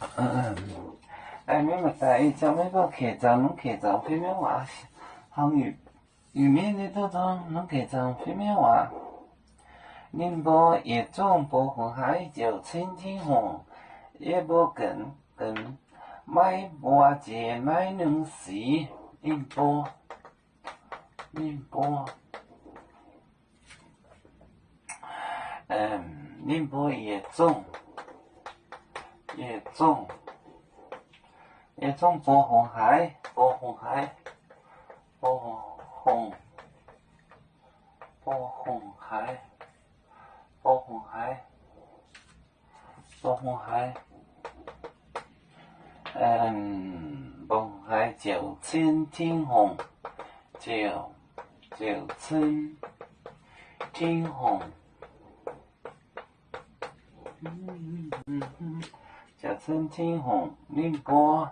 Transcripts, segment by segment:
Maiv maaih daaih ih zanc maiv gorngv kec zaangc, nungx kec zaangc fim miuv waac. Hnangv yuc miev nyei duqv nzung, nungx kec zaangc fim miuv waac. Ninh mbuo yietc zungv box hungh haaix ziouc cin Tin-Hungh. Yie mbuo genx, genx maiv buatc jiex naaiv nyungc sic. Ninh mbuo, ninh mbuo, ninh mbuo yietc zungv, yietc zungv, yietc zungv box hungh haaix, box hungh haaix, box hungh, box hungh haaix, box hungh haaix, box hungh haaix, box hungh haaix ziouc cin Tin-Hungh, ziouc, ziouc cin Tin-Hungh, ziouc cin Tin-Hungh. Ninh mbuo,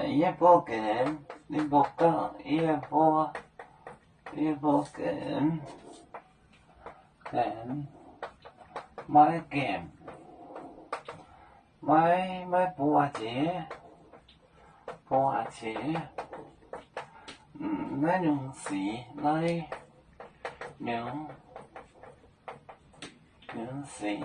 yie mbuo genx, ninh mbuo gorngv, yie mbuo, yie mbuo genx, genx maiv gaengh, maiv, maiv buatc jiex, buatc jiex naaiv nyungc sic, naaiv nyungc, nyungc sic.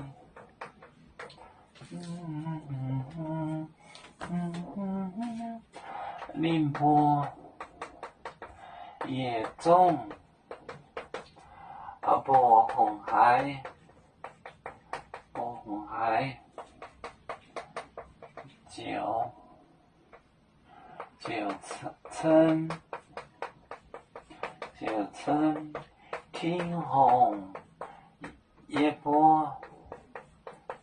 Ninh mbuo yietc zungv box hungh haaix, box hungh haaix ziouc, ziouc cin, ziouc cin Tin-Hungh. Yie mbuo,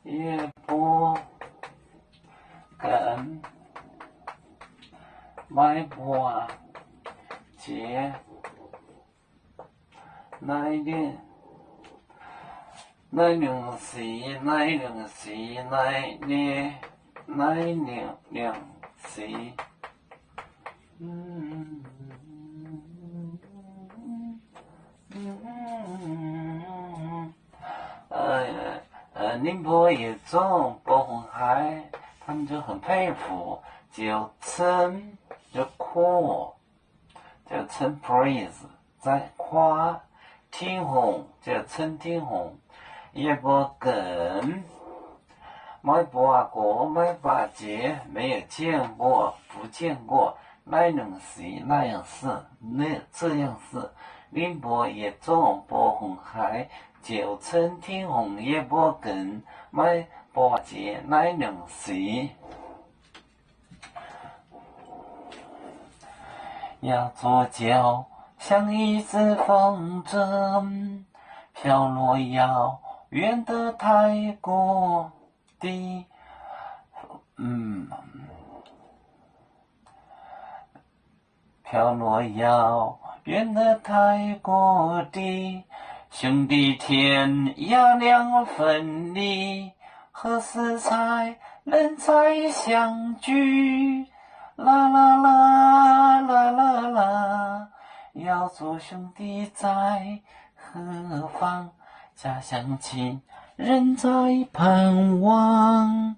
yie mbuo genx maiv buatc jiex naaiv, naaiv nyungc sic, naaiv nyungc sic, naaiv nyei, naaiv nyungc, nyungc sic. Ninh mbuo yietc zungv box hungh haaix, 他们就很佩服, ziouc cin, ziouc kuv, ziouc cin praise, zai kuaav Tin-Hungh, ziouc cin Tin-Hungh. Yie mbuo genx maiv buatc gox, maiv buatc jiex, 没有见过, 不见过 naaiv nyungc sic, naaiv nyungc sic, naaiv, 这样式. Ninh mbuo yietc zungv box hungh haaix ziouc cin Tin-Hungh. Yie mbuo genx maiv buatc jiex naaiv nyungc sic. 要做就像一阵风筝，飘落遥远的太古地。嗯，飘落遥远的太古地，兄弟天涯两分离，何时才能再相聚？啦啦啦，啦啦啦，要做兄弟在何方？家乡亲人在盼望。